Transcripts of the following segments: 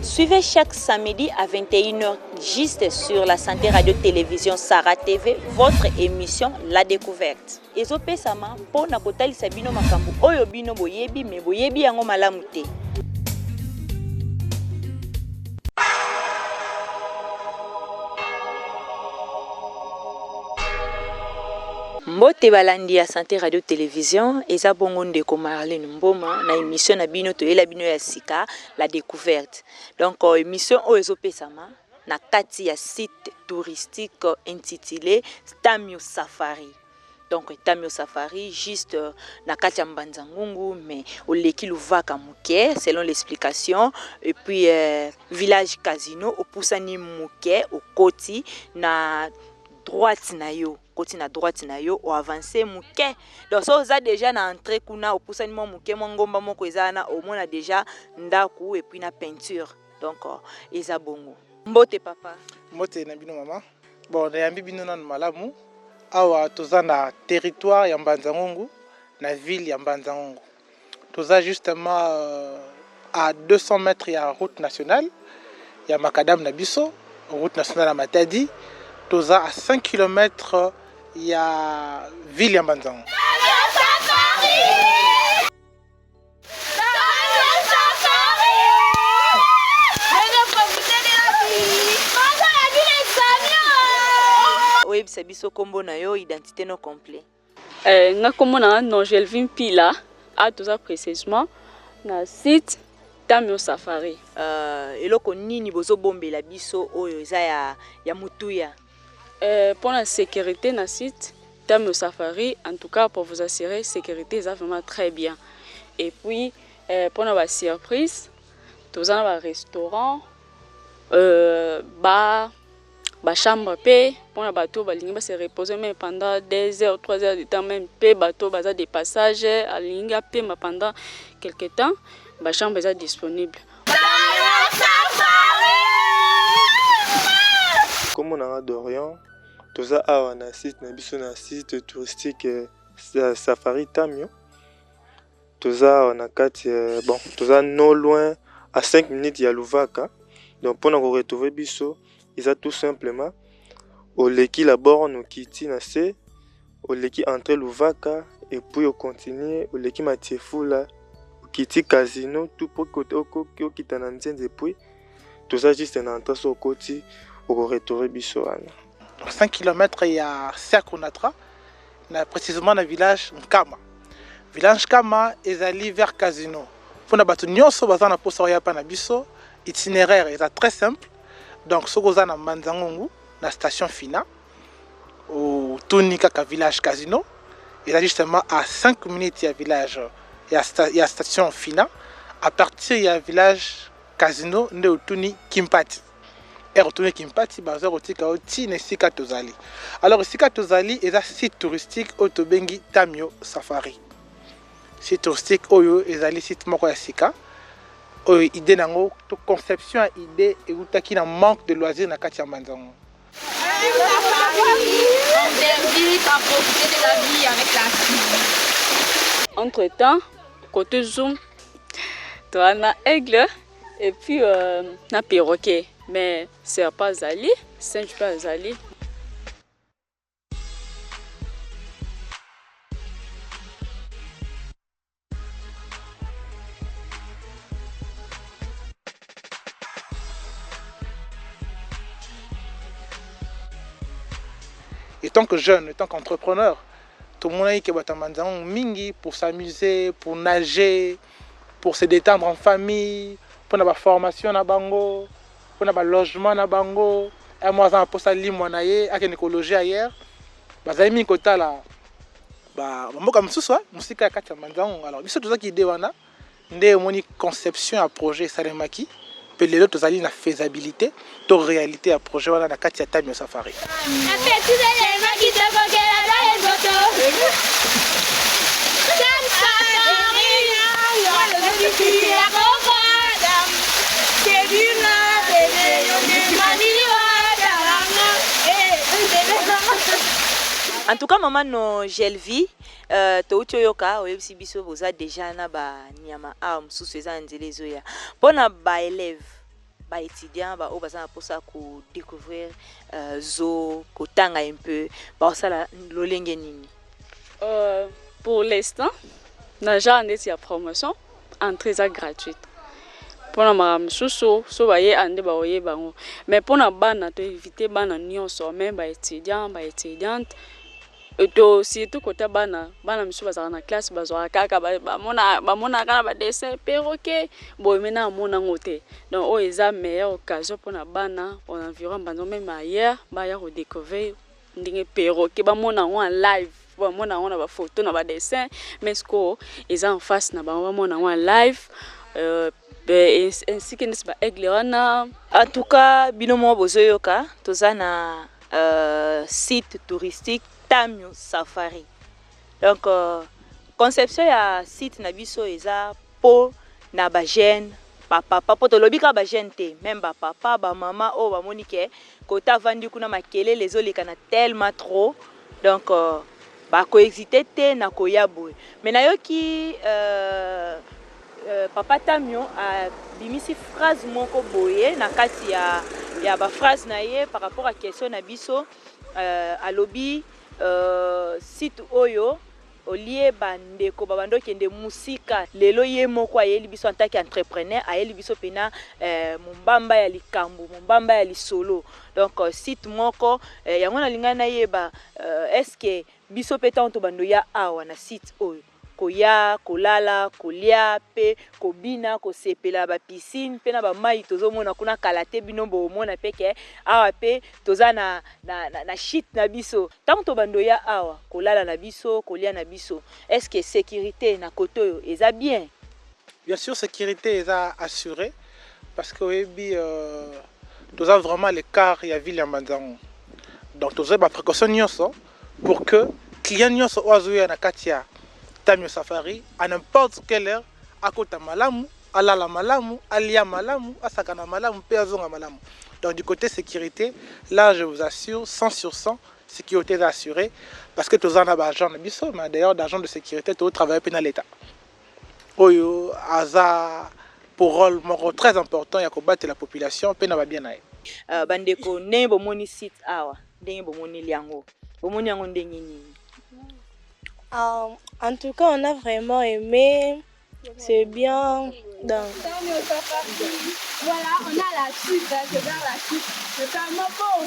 Suivez chaque samedi à 21h juste sur la Santé Radio Télévision Sarah TV votre émission La Découverte. Ezopesama mpo na kotalisa bino makambo oyo bino boyebi me boyebi yango malamu te. Mbote balandi ya Sante Radio Television, eza bongo ndeko Marlene Mboma na emission na bino toyela bino ya sika la découverte. Donc euh, emission oyo ezopesama na kati ya site touristique intitulé Stamio Safari. Donc Tamio Safari juste euh, na kati ya Mbanza Ngungu mais oleki Luvaka moke selon l'explication et puis euh, village Casino opusani moke okoti na droite na yo okoti na droite na yo o avancer moke donc so oza déjà na entrée kuna opusani mwa moke mwa ngomba moko eza wana omona déjà ndako et puis na peinture donc euh, eza bongo mbote papa mbote na bino mama Bon, nayambi bino nanu malamu. Awa toza na territoire ya Mbanza-Ngungu, na ville ya Mbanza-Ngungu. Toza justement euh, à 200 mètres ya route nationale ya macadam na biso, route nationale ya Matadi. Toza à 5 km ya ville ya Mbanza-Ngungu. Oyebisa biso kombo na yo, identité no complet. Eh, nga kombo na nga Nogelvin Mpila, a toza précisément na site Tamio Safari. Uh, eloko nini bozobombela biso oyo eza ya, ya motuya? Eh, pona sécurité na site Tamio Safari, en tout cas pour vous assurer sécurité eza vraiment très bien. Et puis eh, pona ba surprise, toza na ba restaurant, euh, bar, ba chambre pe pona bato balingi ba se reposer même pendant 2 heures, 3 heures de temps même pe bato baza de passage alingi apema pendant quelque temps, ba chambre eza disponible. Kombo na nga Dorian, toza awa na site na biso na site touristique Safari Tamio. Toza awa na kati bon toza no loin à 5 minutes ya Luvaka. Donc pona ko retrouver biso eza tout simplement oleki la borne okiti na se oleki entre Luvaka et puis o continuer oleki Matiefula okiti casino tout po okita na Nzenze et puis toza juste na entrée so okoti oko retrouver biso wana. 5 km ya Cercle Onatra na précisément na village Nkama. Village Nkama ezali vers casino. Pona bato nyonso baza na posa oya pa na biso, itinéraire eza très simple. Donc soki oza na Mbanza-Ngungu na station Fina otuni kaka village casino eza justement à 5 minutes ya village ya, sta, ya station Fina. À partir ya village casino nde otuni Kimpati. Ere otuni Kimpati baza kotika yo ti na esika tozali. Alors esika tozali eza site touristique oyo tobengi Tamio Safari. Site touristique oyo ezali site moko ya sika oyo idée nango to conception ya idée eutaki na manque de loisir na kati ya Mbanza-Ngungu. On t'invite à profiter de la vie avec la fille. Entre temps, côté Zoom, toi na aigle et puis euh, na perroquet, mais serpent azali, singe pe azali. Et tant que jeune, et tant qu'entrepreneur, tomonaki ke bato ya Mbanza-Ngungu mingi pour s'amuser, pour nager, pour se détendre en famille, pona ba formation na bango, pona ba logement na bango, un mois aza na posa limwa na ye akende ko loger ailleurs, bazali mingi kotala ba mboka mosusu mosika ya kati ya Mbanza-Ngungu. Alors biso tozwaki idée wana nde omoni conception ya projet esalemaki mpe lelo tozali na faisabilité to réalité ya projet wana na kati ya Tamio Safari. En tout cas, maman no Gelvi, euh, touti oyoka oyebisi biso boza deja na ba nyama awa mosusu eza na nzela ezoya mpo na ba élèves. Baétudiant baoyo baza na mposa kodécouvrir zoo, kotanga un peu, baosala lolenge nini? Pour l'instant, na genre neti ya promotion, entrée eza gratuite. Mpona makambo mosusu, so baye ande bakoyeba yango. Mais mpona bana, toinvite bana nyonso, même baétudiant, baétudiante, to surtout kota bana. Bana misusu bazalaka na classe, bazwaka kaka, bamonaka na badessin perroquet boye, me na amona yango te. Donc oyo eza meilleure occasion mpona bana en environ Mbanza, même ailleurs, baya kodécouvrir ndenge perroquet bamona yango en live. Bamona yango na bafoto, na badessin, mais sikoyo eza en face na bango, bamona yango en live, ainsi que neti baaigle wana. En tout cas, bino moko bozoyoka, toza na site touristique Tamio Safari. Donc conception ya site na biso eza mpo na bajeune, bapapa, mpo tolobi kaka bajeune te, même bapapa, bamama oyo bamoni ke kota avandi kuna, makelele ezoleka na tellement trop, donc bakohésite te na koya boye. Mais nayoki papa Tamio abimisi phrase moko boye na kati ya baphrase na ye par rapport à question na biso. Alobi site oyo olie bandeko babanda okende mosika, lelo ye moko ayeli biso en tant qu'entrepreneur, ayeli biso mpena mombamba ya likambo, mombamba ya lisolo. Donc site moko yango nalingai nayeba, est ce que biso mpe ntango tobanda oya awa na site oyo, koya kolala, kolia mpe kobina, kosepela, bapiscine mpe na bamai tozomona kuna kala te, bino bomona mpe ke awa mpe toza na chute na biso, ntango tobanda oya awa kolala na biso, kolia na biso, est ce que sécurité na kote oyo eza bien? Bien sûr, sécurité eza assurée, parce que oyebi, toza vraiment l'écart ya ville ya Mbanzango. Donc toza baprécaution nyonso pour que client nyonso oyo azoya na kati ya Tamio Safari, à n'importe quelle heure, akota malamu, alala malamu, alia malamu, asakana malamu mpe azonga malamu. Donc du côté sécurité, là, je vous assure, 100 sur 100, sécurité est assurée, parce que toza na baagent na biso. Mais d'ailleurs, d'agent de sécurité, totravaille mpe na l'État oyo aza pour rôle moko très important ya kobatela population mpe na babien na ye. Bandeko, ndenge bomoni site awa, ndenge bomoni yango, bomoni yango ndenge nini? En tout cas, on a vraiment aimé. C'est bien. Donc, Voilà, on a la chute, hein, c'est vers la chute. C'est tellement beau.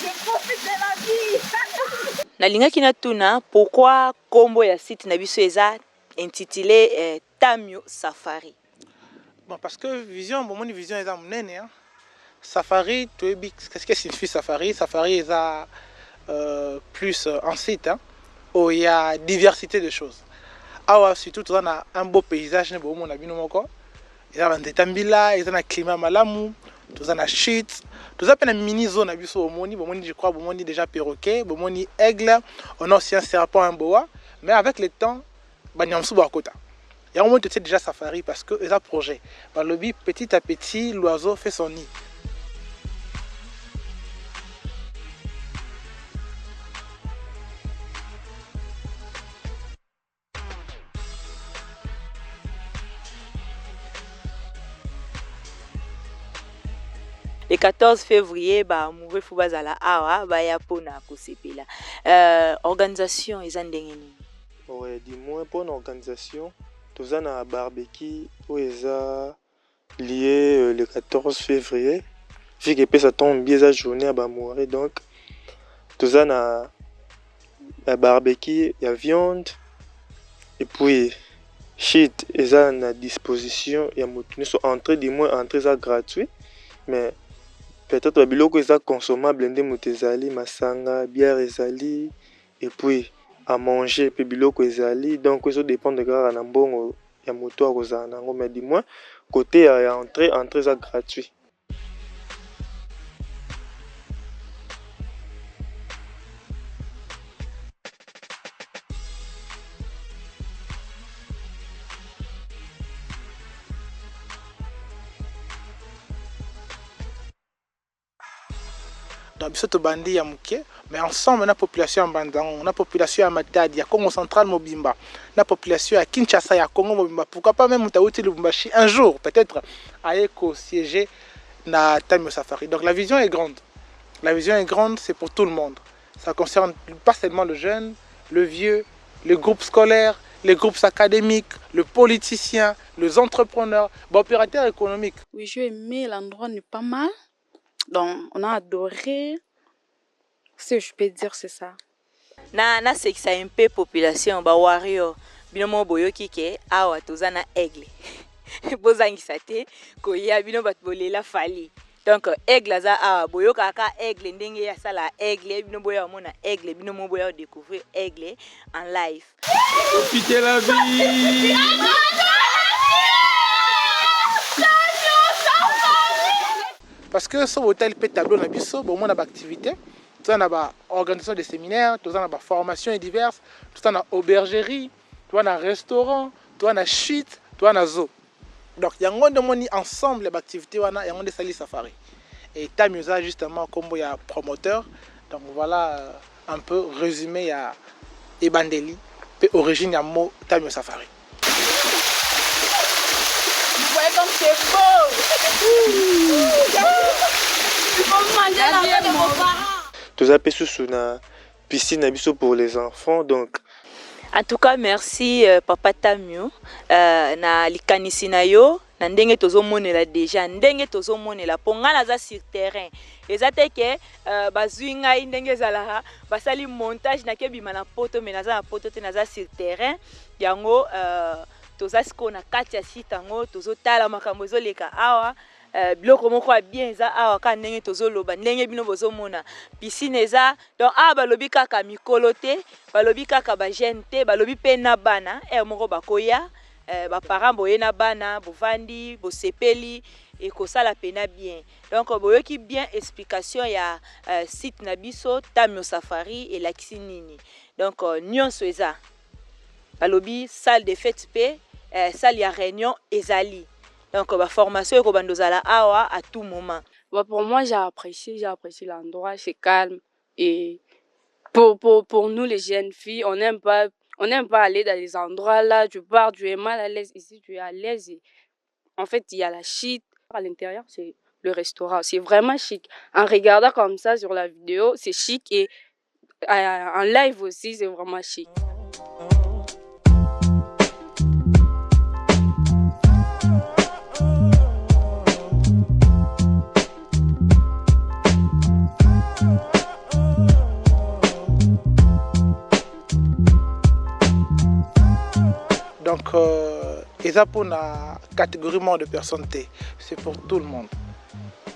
Je profite de la vie. Nalingaki natuna pourquoi nkombo ya site na biso eza intitulé Tamio Safari. Bon, parce que vision, bomoni, vision eza monene, hein. Safari, toyebi qu'est-ce que signifie safari. Safari eza plus en site, hein, où il y a diversité de choses. Awa surtout, toza na un beau paysage, ne bomona bino moko, eza banzete mbila, eza na climat malamu, toza na chute, toza mpe na mini zone na biso. Bomoni, bomoni, je crois bomoni déjà perroquet, bomoni aigle, on a aussi un serpent, un boa. Mais avec le temps, banyama mosusu bakota yango. Moni, totie déjà safari parce que eza projet. Balobi petit à petit, l'oiseau fait son nid. Le 14 février, baamoureux faut bazala awa, baya mpona kosepela. Organisation eza ndenge nini? Ouais, du moins mpona organisation, toza na barbecue oyo eza lié le 14 février, vu que epesa ntongo mbi, eza journée ya baamoureux. Donc toza na barbecue ya viande, et puis chute eza na disposition ya moto nyonso. Entrée, du moins entrée eza gratuit, mais peut-être babiloko eza consommable nde moto ezali masanga, bière ezali, et puis à manger mpe biloko ezali. Donc ezodépendre kaka na mbongo ya moto akozala nango. Mais du moins côté ya entrée, entrée eza gratuit. Donc biso tobandi ya moke, mais ensemble na population ya Mbanzango, na population ya Matadi, ya Congo Central mobimba, na population ya Kinshasa, ya Congo mobimba, pourquoi pas même moto awuti Lubumbashi, un jour peut-être aye kosiéger. na Tamio Safari. Donc la vision est grande. La vision est grande, c'est pour tout le monde. Ça concerne pas seulement le jeune, le vieux, le groupe scolaire, les groupes académiques, le politicien, les entrepreneurs, l'opérateur économique. Oui, j'ai aimé, l'endroit n'est pas mal. Donc, on a adoré. Ce que je peux dire, c'est ça. Na nasekisa mpe population bawario bino moko boyoki ke awa toza na aigle. Bozangisa te koya bino bato bolela Fally. Donc aigle aza awa, boyokaka kaka aigle ndenge ye asala aigle, bino boya komona aigle, bino moko boya kodécouvrir aigle en live. Profitez la vie. Parce que so botali mpe tableau na biso, bomona baactivité, toza na baorganisation de séminaire, toza na baformation diverses, toza na aubergerie, toza na restaurant, toza na chute, toza na zoo. Donc yango nde omoni ensemble ya baactivité wana, yango nde esali Safari. Et Tamio eza justement nkombo ya promoteur. Donc voilà un peu résumé ya ebandeli mpe origine ya mot Tamio Safari. Vous voyez comme c'est beau. Il faut manger l'argent de vos parents. Toza mpe susu na piscine na biso pour les enfants, donc En tout cas, merci papa Tamio na likanisi na yo, na ndenge tozomonela déjà, ndenge tozomonela mpo ngai naza sur terrain. Eza te ke bazwi ngai ndenge ezalaka, basali montage, nakebima na poto, me naza na poto te, naza sur terrain. Yango toza sikoyo na kati ya site yango, tozotala makambo ezoleka awa. Biloko moko ya bien eza awa, kaka ndenge tozoloba, ndenge bino bozomona, piscine eza. Donc awa balobi kaka mikolo te, balobi kaka bajeune te, balobi mpe na bana ere moko bakoya. Baparent boye na bana, bovandi, bosepeli, ekosala mpenza bien. Donc boyoki bien explication ya site na biso Tamio Safari elakisi nini. Donc nyonso eza, balobi salle de fête mpe salle ya réunion ezali. Donc baformation ekobanda ozala awa à tout moment. Bon, pour moi, j'ai apprécié l'endroit, c'est calme. Et pour nous, les jeunes filles, on n'aime pas aller dans les endroits là, tu pars, tu es mal à l'aise. Ici, tu es à l'aise. Et en fait, il y a la chic. À l'intérieur, c'est le restaurant. C'est vraiment chic. En regardant comme ça sur la vidéo, c'est chic. Et en live aussi, c'est vraiment chic. Donc eza mpona catégorie moko de personne te, c'est pour tout le monde.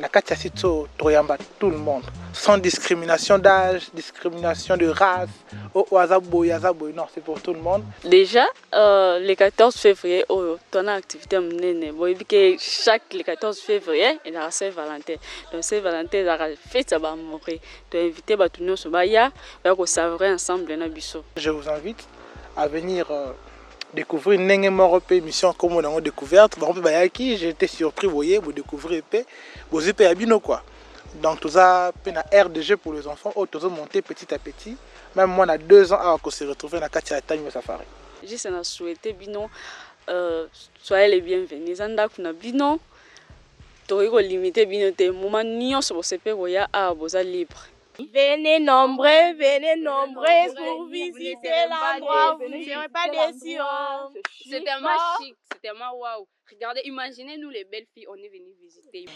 Na kati ya site oyo toyamba tout le monde sans discrimination d'âge, discrimination de race, oyo aza boye, aza boye, non, c'est pour tout le monde. Déjà, le 14 février oyo tona activité monene. Boyebi ke chaque le 14 février ezalaka Saint Valentin. Donc Saint Valentin ezalaka fête ya baamoureux. Toinvite bato nyonso baya, baya kosavourer ensemble na biso. Je vous invite à venir découvrir ndenge moko mpe émission kombo nango Découverte. Bango mpe bayaki, j'étais surpris. Boye bodécouvrir mpe bozwi mpe ya bino quoi. Donc toza mpe na aire de jeu pour les enfants oyo tozomonter petit à petit. Même moi na 2 ans awa kose retrouver na kati ya Tamio Safari. Juste na souhaite bino soyez les bienvenus. Eza ndako na bino, tokoki kolimite bino te. Moment nyonso bosepe koya awa, boza libre. Venez nombreux, venez nombreux pour visiter l'endroit. Vous ne serez pas déçus, oh. C'est tellement chic, c'est tellement waouh. Regardez, imaginez, nous les belles filles, on est venus visiter.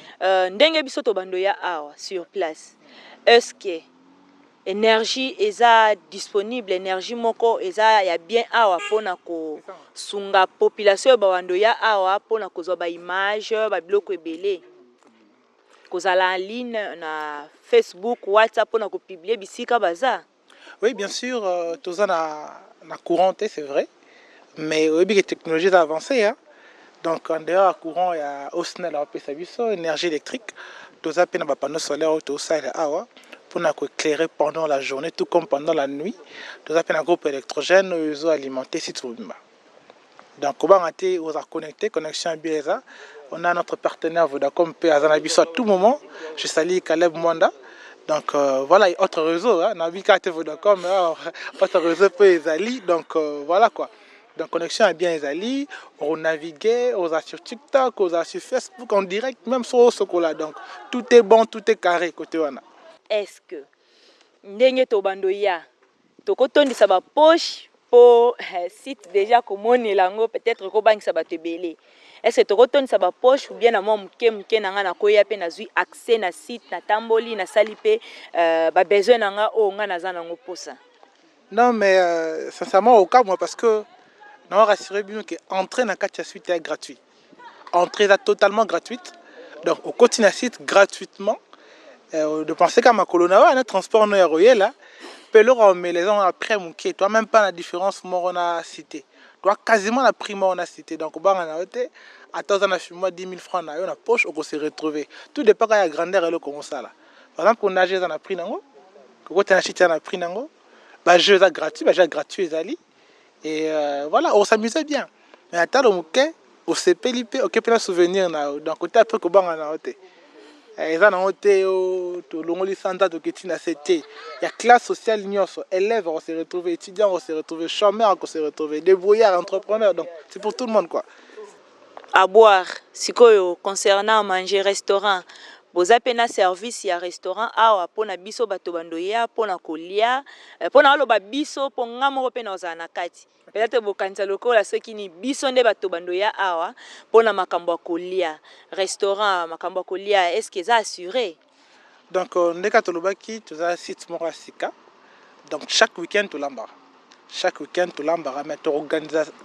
Ndenge biso tobando ya awa sur place, est-ce que énergie eza disponible, énergie moko eza ya bien awa mpona kosunga population oyo bawando ya awa mpona kozwa baimage, babiloko ebele, kozala en ligne na Facebook, WhatsApp, mpona kopublier bisika baza? Oui, bien sûr, toza na courant te, c'est vrai, mais oyebi ke technologie eza avancée, hein? Donc en dehors ya courant ya SNEL apesa biso énergie électrique, toza mpe na bapanneau solaire oyo tozosalela awa mpona koéclairer pendant la journée tout comme pendant la nuit. Toza mpe na groupe électrogène oyo ezoalimenter site mobimba. Donc kobanga te, oza connecté, connexion bien eza. On a notre partenaire Vodacom mpe aza na biso à tout moment. Je salue Caleb Mwanda. Donc voilà, et autre réseau, hein, na bika te Vodacom, hein, autre réseau mpe ezali. Donc voilà quoi. Donc connexion ya bien ezali, onavigue, oza sur TikTok, oza sur Facebook en direct, même so osokola. Donc tout est bon, tout est carré côté wana. Est-ce que ndenge tobando ya tokotondisa bapoche mpo site déjà komonela yango, peut-être kobangisa bato ebele, est ce que tokotondisa bapoche ou bien na mwa moke moke na ngai nakoya mpe nazwi accès na site, natamboli, nasali mpe babesoin na ngai oyo ngai naza nango mposa? Non mais sincèrement, au cas moi, parce que na rassuré bino que entrée na kati ya site est gratuit, entrée est totalement gratuite. Donc okoti na site gratuitement, de penser qu'à makolo na wana transport no ya koyela mpe eloko omela eza après moke, toi même pas na différence moko na cité, toi quasiment na prix moko na cité. Donc obanga na yo te, ata oza na mwa 10 000 francs na yo na poche, okose retrouver. Tout dépend kaka ya grandeur eloko okosala. Par exemple, konage eza na prix nango, kokota na site eza na prix nango, bajeu eza gratuit, bajeu gratuit ezali et voilà, os'amuse bien. Mais ata lo moke osepeli mpe oke mpe na souvenir na yo. Donc côté après kobanga na yo te, eza nango te o tolongoli sanza toketi na se te. Ya classe sociale nyonso, élève akose retrouver, étudiant akose retrouver, chômeur akose retrouver, débrouillard, entrepreneur. Donc c'est pour tout le monde quoi. À boire sikoyo, concernant manger, restaurant, boza mpe na service ya restaurant awa mpona biso bato bandoya mpona kolia, mpona oloba biso, mpo nga moko mpe na ozala na kati, peut-être bokanisa lokola soki ni biso nde bato bandoya awa mpona makambo ya kolia, restaurant, makambo ya kolia, est ce que eza assuré? Donc ndenge tolobaki, toza site moko ya sika. Donc chaque week-end tolambaka, chaque week-end tolambaka, mais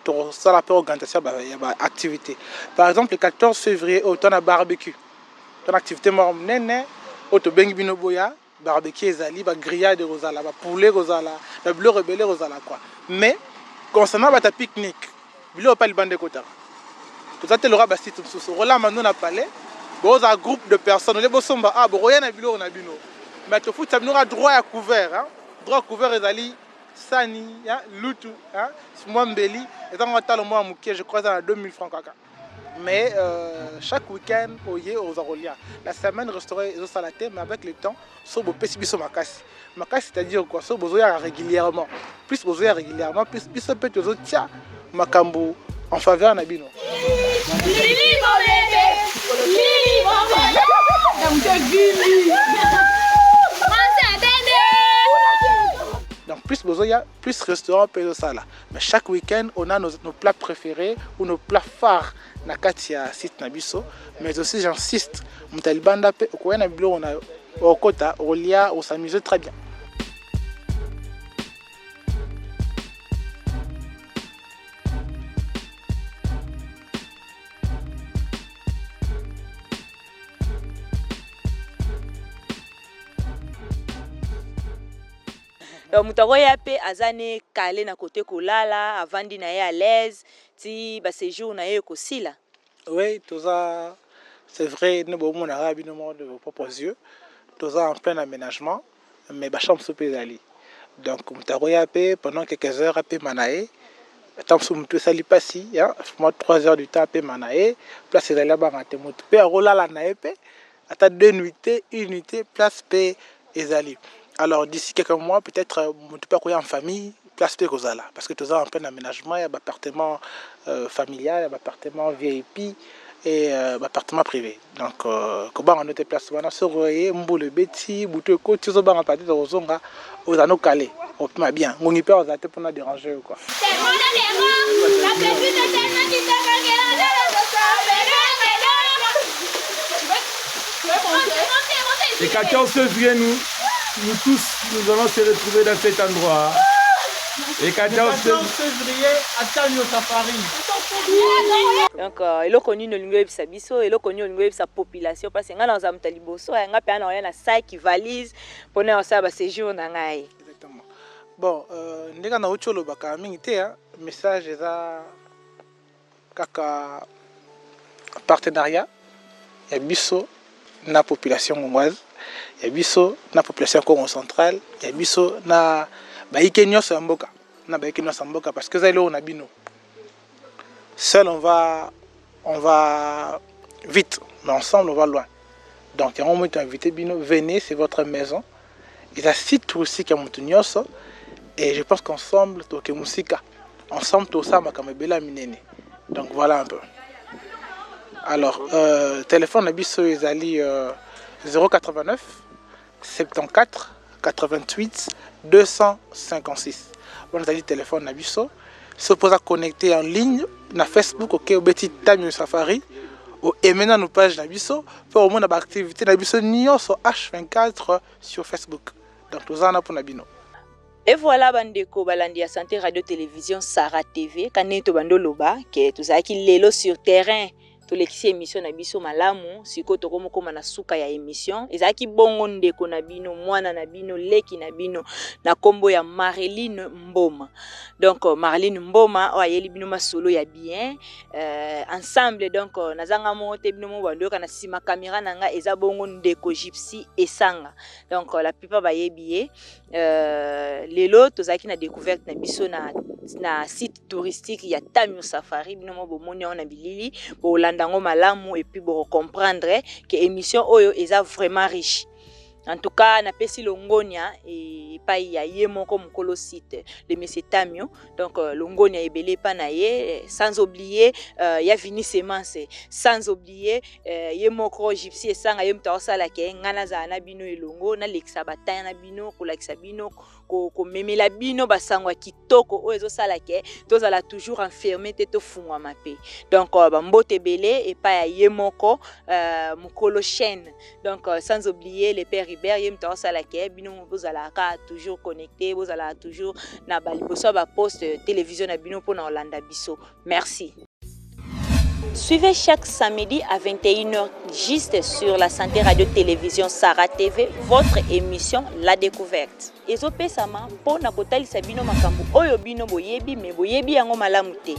tosala mpe organisation ya baactivité. Par exemple, le 14 février oyo to na barbecue, to na activité moko monene oyo tobengi bino boya. Barbecue ezali, bagrillade ekozala, bapoulet ekozala, babiloko ebele ekozala quoi. Mais concernant bato ya pique-nique, biloko mpe libanda ekotaka. Toza te lokola basite mosusu, okolamba ndo na palais, bozala groupe de personnes ole bosomba a bokoya na biloko na bino, mais tofutisa bino kaka droit ya couvert, hein? Droit ya couvert ezali sani ya lutu, hein? Mwa mbeli ezango talo mwa moke, je crois eza na 2000 francs kaka. Mais chaque week-end oye oza kolia. La semaine, restaurant ezosala te, mais avec le temps, so bopesi biso makasi makasi, c'est-à-dire quoi, so bozoyaka régulièrement, plus bozoya régulièrement, plus biso mpe tozotia makambo en faveur na bino. Lili mon bébé, Lili mon bébé. Français, bébé. Donc plus bozoya, plus restaurant mpe ezosala. Mais chaque week-end, on a nos plats préférés ou nos plats phares na kati ya site na biso. Mais aussi, j'insiste, moto ya libanda mpe okoya na biloko na okota, okolia, os'amuse très bien. Donc moto akoya mpe aza ne kale na kote kolala, avandi na ye à l'aise ti baséjour na ye ekosila. Oui, toza, c'est vrai, ne bomonaka bino moko de vos propres yeux, toza en plein aménagement, mais bachambre mosusu mpe ezali. Donc moto akoya mpe pendant quelques heures apema na ye. Ata mosusu motu esali mpasi, mwa 3 heures du temps apema na ye, place ezali, abanga te. Motu mpe akolala na ye mpe ata deux nuitées, une nuitée, place mpe ezali. Alors d'ici quelques mois peut-être, motu mpe akoya en famille, place mpe kozala, parce que toza en plein aménagement ya baappartement familial, ya baappartement VIP et baappartement privé. Donc kobanga no te, place wana soki oye, mbula ebeti, butu ekoti, ozobanga peut-être kozonga, ozala no kale, opema bien, ngongi mpe ozala te mpona déranger yo quoi. La petite est tellement kitoko que la de Le 14 février, nous, nous tous, nous allons se retrouver dans cet endroit. Et 14 février à Tamio Safari. Donc eloko nini olingi oyebisa biso, eloko nini olingi oyebisa population? Parce ngai naza moto ya liboso ya ngai mpe na oya na sac, valise mpona osala baséjour na ngai. Exactement. Bon, ndenge nauti olobaka mingi te, hein, message eza kaka partenariat ya biso na population congolaise, ya biso na population ya Congo Central, ya biso na bayike nyonso ya mboka, na bayike nyonso ya mboka, parce que eza eloko na bino. Seul on va vite, mais ensemble on va loin. Donc yango moi invité bino, venez, c'est votre maison, eza site touristique ya moto nyonso et je pense qu'ensemble toke mosika. Ensemble tosala makambo ebele ya minene. Donc voilà un peu. Alors euh, téléphone na biso ezali euh, 089 74 88 256. Wana ezali téléphone na biso. Soki mpoza connecté en ligne na Facebook, oke obeti Tamio Safari, oaime nanu page na biso mpe omona baactivité na biso nyonso H24 sur Facebook. Donc toza wana mpona bino. Et voilà bandeko balandi ya Santé Radio Télévision Sarah TV ka ndenge tobandi oloba ke tozalaki lelo sur terrain, tolekisi émission na biso malamu. Sikoyo tokomokóma na suka ya émission. Ezalaki bongo ndeko na bino, mwana na bino, leki na bino, na nkombo ya Mareline Mboma. Donc Mareline Mboma oyo ayeli bino masolo ya bien ensemble. Donc nazanga moko te, bino mo bandoyoka na nsima caméra na nga eza bongo ndeko Gypsy Esanga. Donc la plupart bayebi ye. Lelo tozalaki na découverte na biso na site touristique ya Tamio Safari. Bino mo bomoni yango na bilili, bolanda yango malamu et puis bokocomprendre ke émission oyo eza vraiment riche. En tout cas, napesi longonia epai ya ye moko mokolo site, le monsieur Tamio. Donc longonia ebele epa na ye, sans oublier ya Vini Semence, sans oublier ye moko Gypsy Esanga, ye moto aosalaka ngai nazala na bino elongo, nalekisa bataya na bino, kolakisa bino, komemela bino basango ya kitoko oyo ezosala ke tozala toujours enfermé te, tofungwama mpe. Donc bambote ebele epai ya ye moko mokolo chaîne. Donc sans oublier le père Hubert, ye moto aosala ke bino bozalaka toujours connecté, bozalaka toujours na baliboso ya baposte télévision na bino mpona kolanda biso. Merci. Suivez chaque samedi à 21h juste sur la Santé Radio Télévision Sarah TV votre émission La Découverte. Ezopesama mpo na kotalisa bino makambo oyo bino boyebi me boyebi yango malamu te.